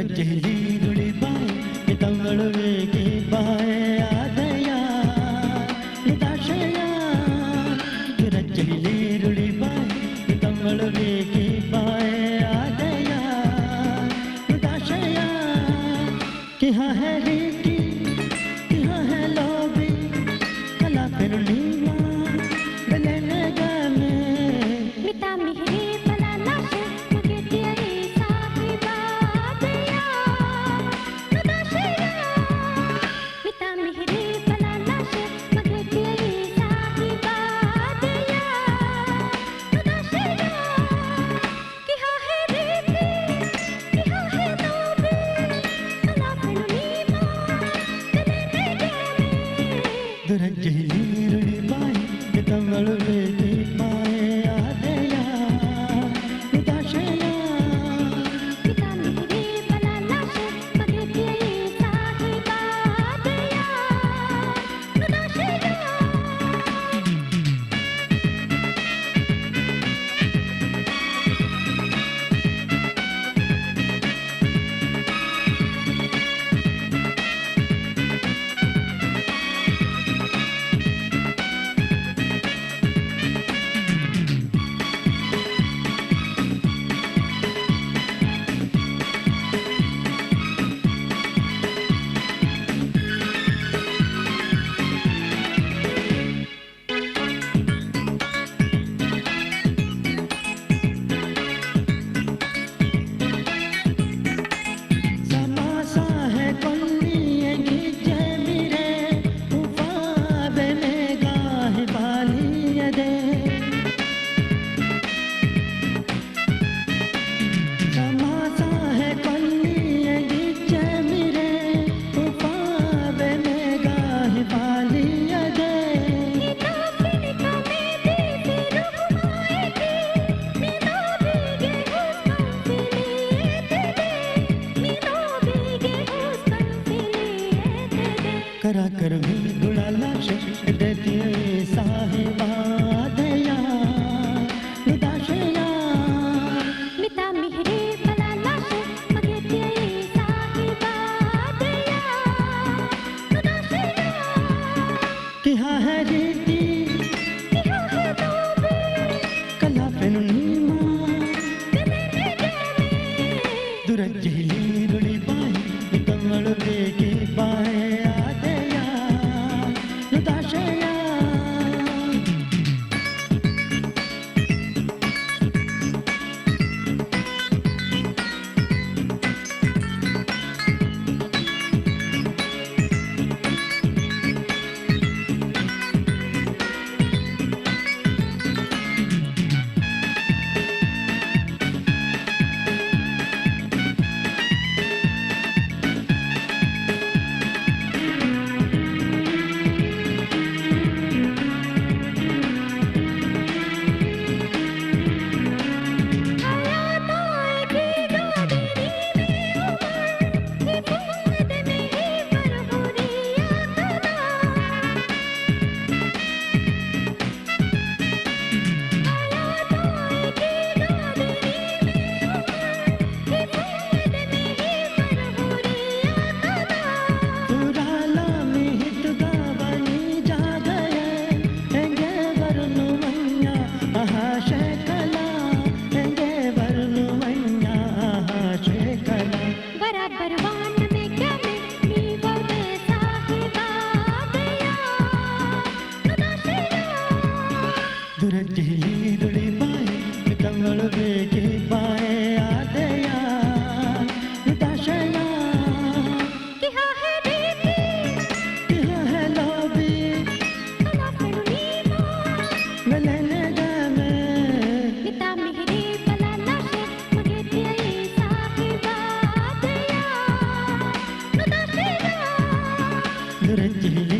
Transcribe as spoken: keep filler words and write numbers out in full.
ދުރައްޖެހިލި ރުޅި ބައި، މި ތަންވަޅުވީ ކީއްބާއޭ އާދަޔާ ނުދާށެޔާ. ދުރައްޖެހިލި ރުޅި ބައި، މި ތަންވަޅުވީ ކީއްބާއޭ އާދަޔާ ނުދާށެޔާ. ކިހާހޭ ރީތި، ކިހާހޭ ލޯބި، ކަލާ ފެނުނީމާ ބެލެނެގަމެ. މިތާ މިހިރީ ބަލާލާށޭ، މަގޭ ތިޔައީ ސާހިބާ ދެޔާ ނުދާށެޔާ. މިތާ މިހިރީ ބަލާލާށޭ، މަގޭ ތިޔައީ ސާހިބާ ދެޔާ ނުދާށެޔާ. ކިހާހޭ ރީތި، ކިހާހޭ ލޯބި، ކަލާ ފެނުނީމާ ބެލެނެގަމެ. ދުރައްޖެހިލި ރުޅި ބައި، މި ތަންވަޅުވީ ކީއްބާއޭ އާދަޔާ ނުދާށެޔާ. މިތާ މިހިރީ ބަލާލާށޭ، މަގޭ ތިޔައީ ސާހިބާ ދެޔާ ނުދާށެޔާ. ސަމާސާހޭ ކޮންނީ އެނގިއްޖެ މިރޭ، އުފާވެ މޭގާ ހިބާލީ އެދޭ. ސަމާސާހޭ ކޮންނީ އެނގިއްޖެ މިރޭ، އުފާވެ މޭގާ ހިބާލީ އެދޭ. ހިތާ ފިނިކަމެއް ދީފި ރުހުމާއެކީ، މި ލޯބީގެ ހުސްކަން ފިލީ އެތެދޭ، މި ލޯބީގެ ހުސްކަން ފިލީ އެތެދޭ. ކަރާކަރު މި ގުޅާލާށޭ، އެދޭ ތިޔައީ ސާހިބާ ދެޔާ ނުދާށެޔާ. މިތާ މިހިރީ ބަލާލާށޭ، މަގޭ ތިޔައީ ސާހިބާ ދެޔާ ނުދާށެޔާ. ކިހާހޭ ރީތި، ކިހާހޭ ލޯބި، ކަލާ ފެނުނީމާ ބެލެނެގަމެ. ދުރައްޖެހިލި ރުޅި ބައި، މި ތަންވަޅުވީ ކީއްބާއޭ އާދަޔާ ނުދާށެޔާ. ފުރާލާ މި ހިތުގަ ވަނީ ޖާގައެއް، އެނގޭވަރު ނުވަންޏާ އަހާށޭ ކަލާ، އެނގޭވަރު ނުވަންޏާ އަހާށޭ ކަލާ. ވަރަށް ބަރުވާނަމޭ ގަމެއް މި ވަވޭ ސާހިބާ ދެޔާ ނުދާށެޔާ. ދުރަށް ޖެހިލީ ރުޅި ބާއެއް، މި ތަންވަޅުގެ ކިބާއެއް އާދެޔާ ނުދާށެޔާ. ކިހާހެއް ރީތި، ކިހާހެއް ލޯބި، ކަލާ ފެނުނީމާ ވެލެނެގަމެ. މިތާ މިހިރީ ބަލާލާށޭ، މަގޭ ތިޔައީ ސާހިބާ ދެޔާ ނުދާށެޔާ. ދުރަށް ޖެހިލީ